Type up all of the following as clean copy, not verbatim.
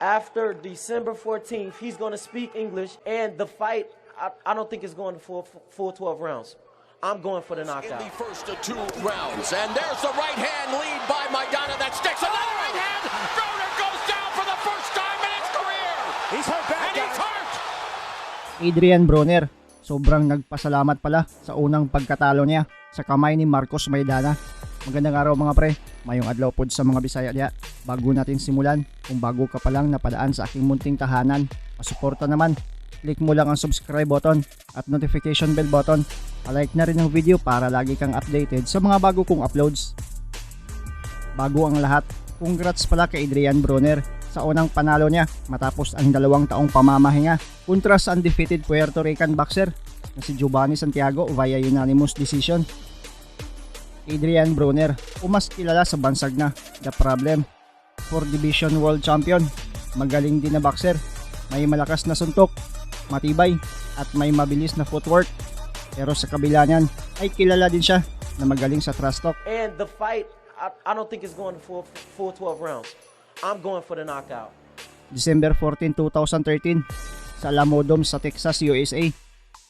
After December 14th, he's going to speak English, and the fight, I don't think it's going full 12 rounds. I'm going for the In the knockout. First of two rounds. And there's the right hand lead by Maidana that sticks. Another right hand. Broner goes down for the first time in his career. He's hurt bad, And he's guys. Hurt. Adrian Broner, sobrang nagpasalamat pala sa unang pagkatalo niya sa kamay ni Marcos Maidana. Magandang araw, mga pre, mayong adlaw pod sa mga Bisaya diha. Bago natin simulan, kung bago ka pa lang napadaan sa aking munting tahanan, pasuporta naman. Click mo lang ang subscribe button at notification bell button. Pa-like na rin ang video para lagi kang updated sa mga bago kong uploads. Bago ang lahat, congrats pala kay Adrian Broner sa unang panalo niya matapos ang 2 taong pamamahinga kontra sa undefeated Puerto Rican boxer na si Jovanie Santiago via unanimous decision. Adrian Broner, o mas kilala sa bansag na The Problem, 4 Division World Champion, magaling din na boxer, may malakas na suntok, matibay, at may mabilis na footwork. Pero sa kabila niyan ay kilala din siya na magaling sa trash talk. And the fight, I don't think it's going full 12 rounds. I'm going for the knockout. December 14, 2013 sa Alamodome sa Texas, USA.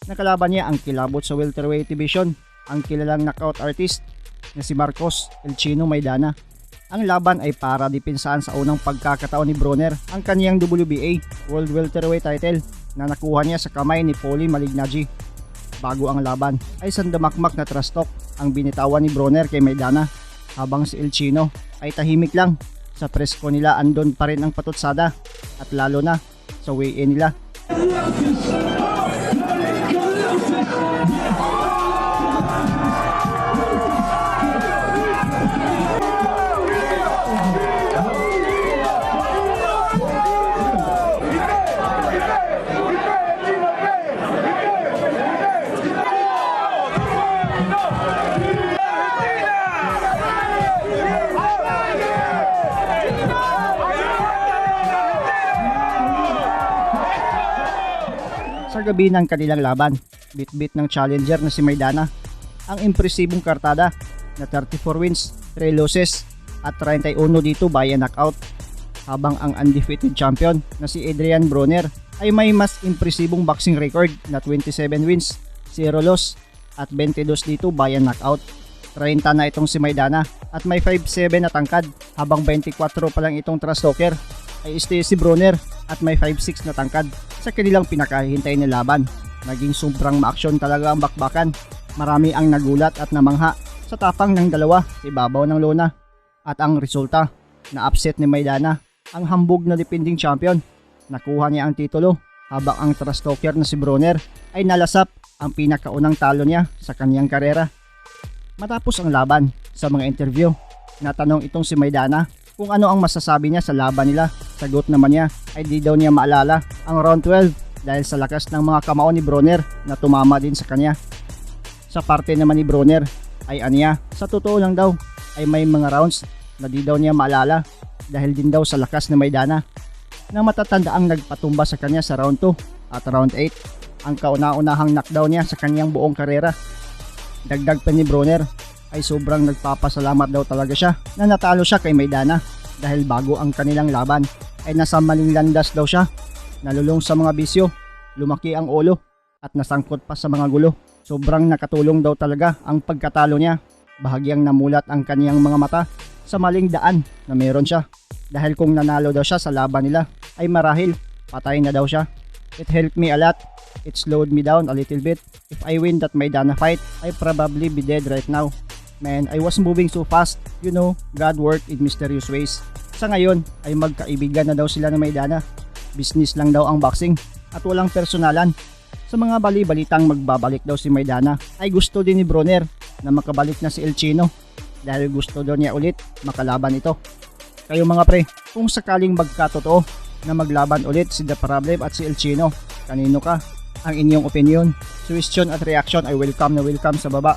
Nakalaban niya ang kilabot sa welterweight division, ang kilalang knockout artist na si Marcos El Chino Maidana. Ang laban ay para dipensaan sa unang pagkakataon ni Broner ang kaniyang WBA World Welterweight title na nakuha niya sa kamay ni Paulie Malignaggi. Bago ang laban ay sandamakmak na trash talk ang binitawan ni Broner kay Maidana, habang si El Chino ay tahimik lang. Sa presko nila, andon pa rin ang patutsada at lalo na sa weigh-in nila. Sa gabi ng kanilang laban, bit-bit ng challenger na si Maidana ang impresibong kartada na 34 wins, 3 losses at 31 dito via knockout. Habang ang undefeated champion na si Adrian Broner ay may mas impresibong boxing record na 27 wins, 0 loss at 22 dito via knockout. 30 na itong si Maidana at may 5'7 na tangkad, habang 24 pa lang itong trash talker ay este si Broner at may 5'6 na tangkad. Sa kanilang pinakahintay na laban, naging sobrang maaksyon talaga ang bakbakan. Marami ang nagulat at namangha sa tapang ng dalawa sa ibabaw ng lona. At ang resulta, na upset ni Maidana ang hambog na defending champion. Nakuha niya ang titulo, habang ang trash talker na si Broner ay nalasap ang pinakaunang talo niya sa kanyang karera. Matapos ang laban, sa mga interview, natanong itong si Maidana kung ano ang masasabi niya sa laban nila. Sagot naman niya ay di daw niya maalala ang round 12 dahil sa lakas ng mga kamao ni Broner na tumama din sa kanya. Sa parte naman ni Broner ay aniya, sa totoo lang daw ay may mga rounds na di daw niya maalala dahil din daw sa lakas ni Maidana na matatanda ang nagpatumba sa kanya sa round 2 at round 8, ang kauna-unahang knockdown niya sa kanyang buong karera. Dagdag pa ni Broner ay sobrang nagpapasalamat daw talaga siya na natalo siya kay Maidana dahil bago ang kanilang laban ay nasa maling landas daw siya. Nalulong sa mga bisyo, lumaki ang ulo at nasangkot pa sa mga gulo. Sobrang nakatulong daw talaga ang pagkatalo niya. Bahagyang namulat ang kaniyang mga mata sa maling daan na meron siya. Dahil kung nanalo daw siya sa laban nila ay marahil patay na daw siya. "It helped me a lot. It slowed me down a little bit. If I win that Maidana fight, I probably be dead right now. Man, I was moving so fast. God worked in mysterious ways." Sa ngayon ay magkaibigan na daw sila ni Maidana. Business lang daw ang boxing at walang personalan. Sa mga bali-balitang magbabalik daw si Maidana ay gusto din ni Broner na makabalik na si El Chino dahil gusto daw niya ulit makalaban ito. Kayo, mga pre, kung sakaling magkatotoo na maglaban ulit si The Problem at si El Chino, kanino ka? Ang inyong opinion, suggestion at reaction ay welcome na welcome sa baba.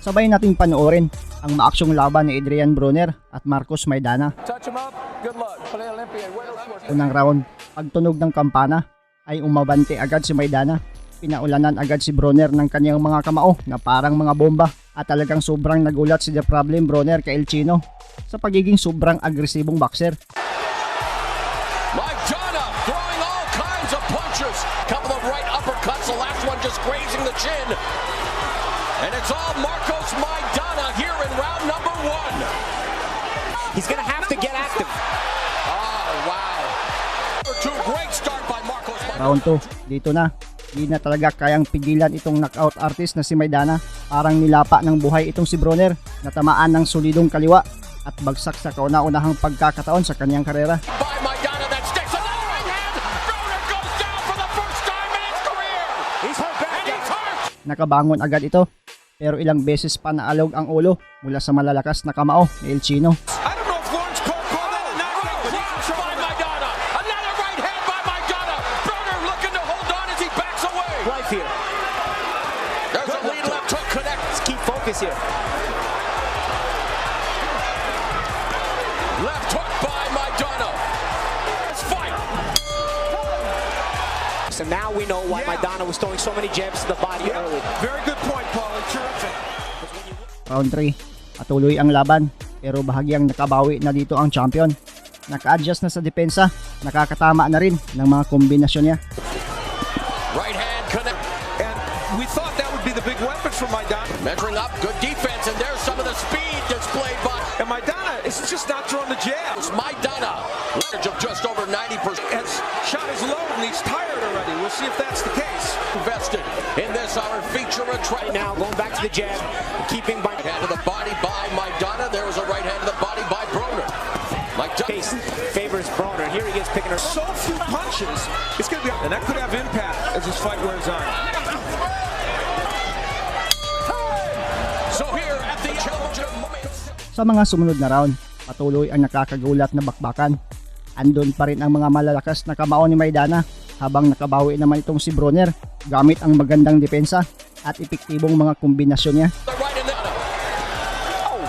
Sabay nating panoorin ang maaksyong laban ni Adrian Broner at Marcos Maidana. Touch him up. Good luck. Play Olympia. Unang round, pagtunog ng kampana ay umabante agad si Maidana. Pinaulanan agad si Broner ng kanyang mga kamao na parang mga bomba at talagang sobrang nagulat si The Problem Broner kay El Chino sa pagiging sobrang agresibong boxer. Maidana throwing all kinds of punches. Couple of right uppercuts, the last one just grazing the chin. And it's all Marcos Maidana here in round number 1. He's going to have to get active. Oh, wow. Number two, great start by Marcos Maidana. Round 2, dito na. Di na talaga kayang pigilan itong knockout artist na si Maidana. Parang nilapa ng buhay itong si Broner na tamaan ng solidong kaliwa at bagsak sa kauna-unahang pagkakataon sa kanyang karera. By Maidana that sticks. Another right hand. Broner goes down for the first time in his career. He's hurt bad. And he's hurt. Nakabangon agad ito, pero ilang beses pa naalog ang ulo mula sa malalakas na kamao ni El Chino. I don't know if Lawrence Cole called that a knockout, but he's in Cross trouble by now. Maidana. Another right hand by Maidana. Broner looking to hold on as he backs away. Life here. There's a lead left hook connect. Let's keep focus here. Left hook by Maidana. Let's fight. So now we know why Maidana was throwing so many jabs to the body early. Very good point, Paul. Terrific. Round 3, patuloy ang laban pero bahagyang nakabawi na dito ang champion. Naka-adjust na sa depensa, nakakatama na rin ng mga kombinasyon niya. Right hand connect. And we thought that would be the big weapon for Maidana. Measuring up, good defense, and there's some of the speed displayed by And Maidana is just not throwing the jab. Maidana. Leverage of just over 90% Has shot his load and he's tired already. We'll see if that's the case. Invested in this, our feature attraction. Now going back to the jab, keeping by Hand to the body by Maidana. There was a right hand to the body by Broner. Maidana. Pace favors Broner. Here he is picking her. So few punches. It's going to be, and that could have impact as this fight wears on. So here at the challenger. Sa mga sumunod na round, patuloy ang nakakagulat na bakbakan. Andun pa rin ang mga malalakas na kamao ni Maidana habang nakabawi naman itong si Broner gamit ang magandang depensa at epektibong mga kombinasyon niya. The right and the Oh,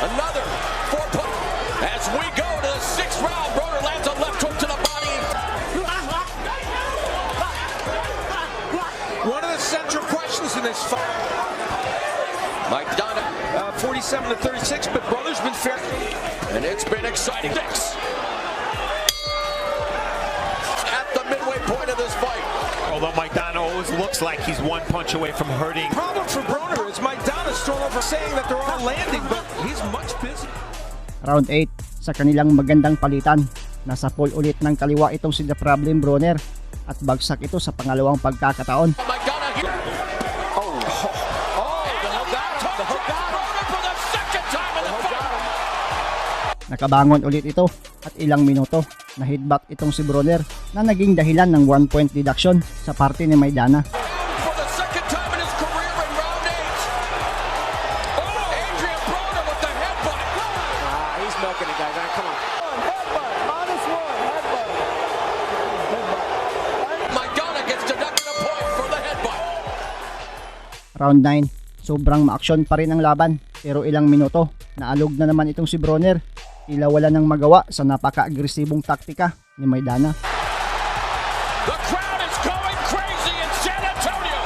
another four point. As we go to the sixth round, Broner lands a left hook to the body. One of the central questions in this fight, Maidana, 47-36, but Broner's been fair. And it's been exciting. Six. At the midway point of this fight. Although Maidana always looks like he's one punch away from hurting. Problem for Broner is Maidana's thrown over, saying that they're all landing, but he's much busier. Round 8, sa kanilang magandang palitan, nasapol ulit ng kaliwa itong si The Problem Broner at bagsak ito sa pangalawang pagkakataon. Maidana here. Oh, Oh, the hook got him. The hook got Broner for the second time in the fight. Nakabangon ulit ito at ilang minuto na headbutt itong si Broner na naging dahilan ng 1 point deduction sa parte ni Maidana. For the second time in his career in round 8. Oh, Adrian Broner with the headbutt. Ah, he's milking it, guys. All right, come on. Headbutt, minus one, headbutt. Maidana gets deducted a point for the headbutt. Round 9, sobrang maaksyon pa rin ang laban pero ilang minuto, naalog na naman itong si Broner. Tila wala nang magawa sa napaka-agresibong taktika ni Maidana. The crowd is going crazy in San Antonio.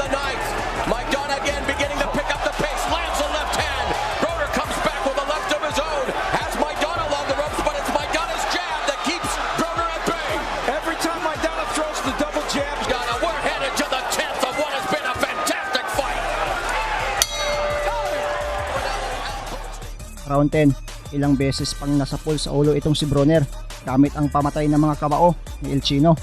The ninth. Maidana again beginning to pick up the pace. Lands a left hand. Broner comes back with a left of his own. Has Maidana along the ropes, but it's Maidana's jab that keeps Broner at bay. Every time Maidana throws the double jab, Maidana, we're headed to the 10th of what has been a fantastic fight. Round 10, ilang beses pang nasapol sa ulo itong si Broner gamit ang pamatay ng mga kamao ni El Chino,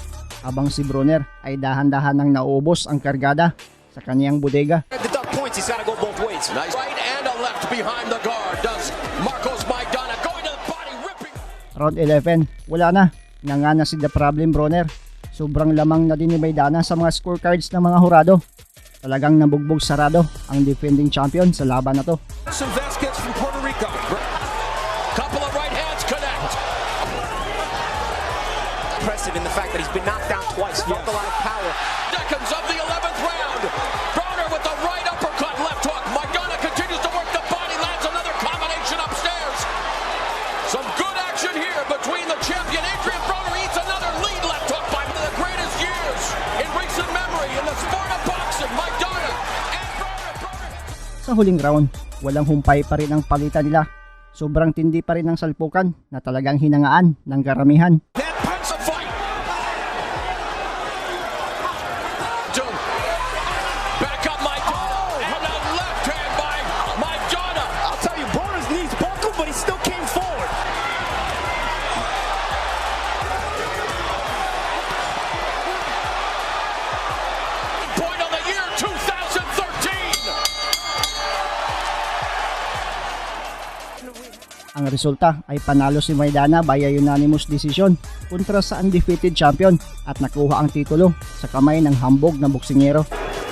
habang si Broner ay dahan-dahan nang nauubos ang kargada sa kaniyang bodega. Deduct points. He's got to go both ways. Nice right and a left behind the guard. Does Marcos Maidana going to the body, ripping. Round 11, wala na. Nganga na si The Problem Broner. Sobrang lamang na din ni Maidana sa mga scorecards ng mga hurado. Talagang nabugbog sarado ang defending champion sa laban na to. Some Vasquez from Puerto Rico. Couple of right hands connect. Impressive in the fact that he's been knocked down twice. Felt a lot of power. Seconds of the 11th round. Broner with the right uppercut, left hook. Maidana continues to work the body, lands another combination upstairs. Some good action here between the champion Adrian Broner, eats another lead left hook by one of the greatest years in recent memory in the sport of boxing. Maidana and Broner. Broner Sa huling round, walang humpay pa rin ang palitan nila. Sobrang tindi pa rin ang salpukan na talagang hinangaan ng karamihan. That punch That's a fight. Two. Back up Maidana. And a left hand by Maidana. I'll tell you, Broner's knees buckled, but he still came forward. Point on the year 2013. Ang resulta ay panalo si Maidana via unanimous decision kontra sa undefeated champion at nakuha ang titulo sa kamay ng hambog na boksingero.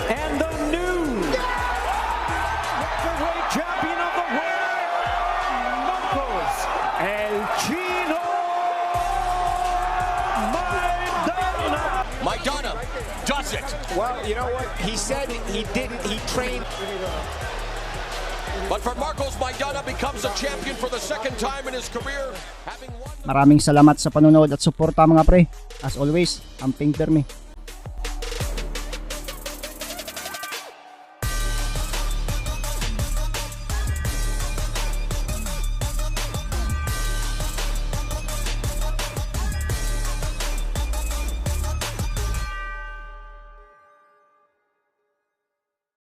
And the new welterweight champion of the world, Marcos El Chino Maidana. Maidana does it. Well, you know what? He said he didn't. He trained. But for Marcos Maidana becomes a champion for the second time in his career, having won Maraming salamat sa panonood at suporta, mga pre. As always, amping permi.